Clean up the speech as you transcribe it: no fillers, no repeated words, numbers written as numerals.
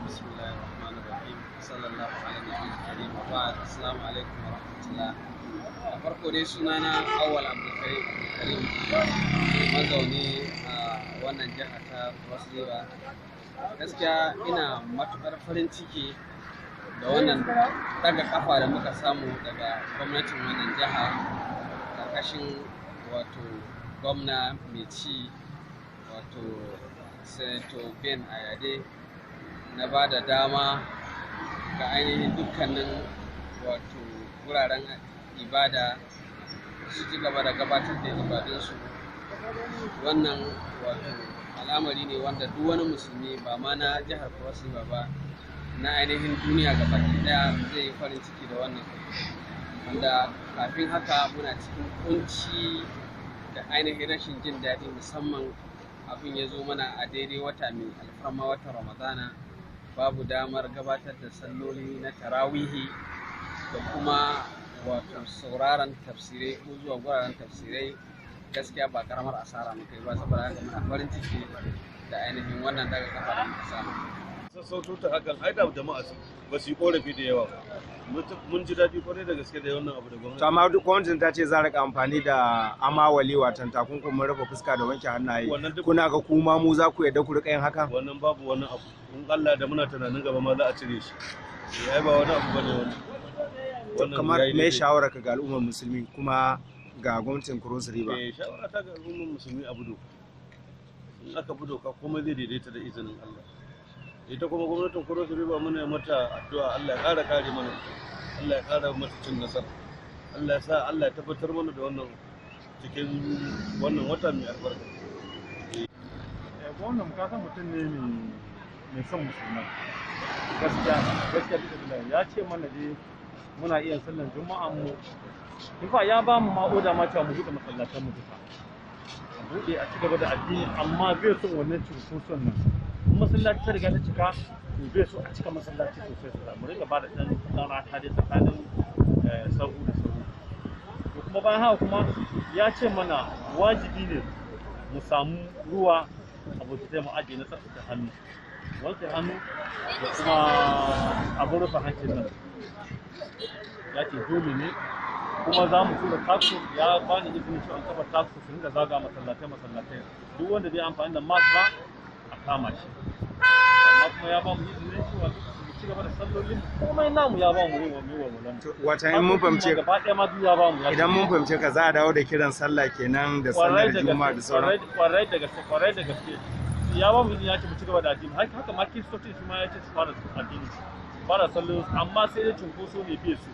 Bismillahir Rahmanir Rahim. Sallallahu ala nabiyil karim wa ba'd. Assalamu alaikum wa rahmatullah. Da farko dai, sunana Awwal Abdulkarim Abdulkarim, mazauni a wannan jiha ta Cross River. Gaskiya ina matukar farin ciki da wannan daga kafa da muka samu daga gwamnatin wannan jiha, karkashin wato gwamna mai ci, wato Senator Ben Ayade, na ba da dama ga ainihin dukkanin wato wuraren ibada su ci gaba da gabatar da ibadunsu. Wannan wato al'amari ne wanda duk wani musulmi, ba ma na jihar Cross River ba, na ainihin duniya gabaki daya zai yi farin ciki da wannan, wanda kafin haka muna cikin kunci da ainihin rashin jin daɗi, musamman abin ya zo mana a daidai wata mai alfarma, watan Ramadana. Babu damar gabatar da salloli na tarawihi da kuma wato sauraron tafsirai ko zuwa guraren tafsirai. Gaskiya ba karamar asara muka yi ba. Saboda haka muna farin ciki da ainihin wannan daga kafa da muka samu. Sassauto ta hakan, ai da jama'a su ba su yi korafi da yawa ba. Mun ji daɗi kwarai da gaske da wannan abu da gwamnati. To, amma duk gwamnatin ta ce za a rika amfani da amawali, watan takunkumin rufe fuska da wanke hannaye. Wannan duk- Kuna ga kuma mu za ku yarda ku rika yin haka? Wannan babu wani abu. In Allah da muna tunanin gaba ma za a cire shi. Eh, ai ba wani abu bane wannan. Wannan Kamar yayi me daidai. shawara ka ga al'ummar musulmi, kuma ga gwamnatin Cross River? Eh, shawara ta ga al'ummar musulmi, abu doka. In aka bi doka, komai zai daidaita da izinin Allah. Ita kuma gwamnatin Cross River, muna mata addu'a, Allah ya ƙara kare mana ita. Allah ya ƙara mata cin nasara. Allah ya sa Allah ya tabbatar mana da wannan cikin wannan wata mai albarka. Gwamnan ka san mutum ne mai son musulmai. Gaskiya gaskiya, bisa billahi, ya ce mana dai muna iya sallan Juma'an mu. In fa ya ba mu ma oda ma cewa mu buɗe masallatan mu duka, a buɗe a ci gaba da addini, amma bai son wannan cunkoson nan. In masallaci ta riga ta cika, to bai so a cika masallaci sosai sosai. Mu riga ba da ɗan ɗan rata dai tsakanin sahu da sahu. To, kuma bayan haka kuma ya ce mana wajibi ne mu samu ruwa a bokitai mu ajiye na tsaftace hannu, wanke hannu da kuma abin rufe hancin nan. Ya ce dole ne. Kuma za mu tura task, ya bani izinin cewa an kafa task su rinka zaga masallatai masallatai, duk wanda bai amfani da mask ba a kama shi. Amma kuma ya ba mu izinin cewa mu ci gaba da sallolin, komai namu ya ba mu yi wa mu yi walwalan mu. Wata in mun fahimce Gaba ɗaya ma duk ya ba mu, ya ce Idan mun fahimce ka, za a dawo da kiran sallah kenan da sallar Kwarai da Juma'a da gaske. sauran. Kwarai da gaske, kwarai da gaske. Ya ba mu izini, ya ce mu ci gaba da addini. Haka haka ma Kiristoci su ma ya ce su fara addini, su fara sallolin su, amma sai dai cunkoso ne bai su.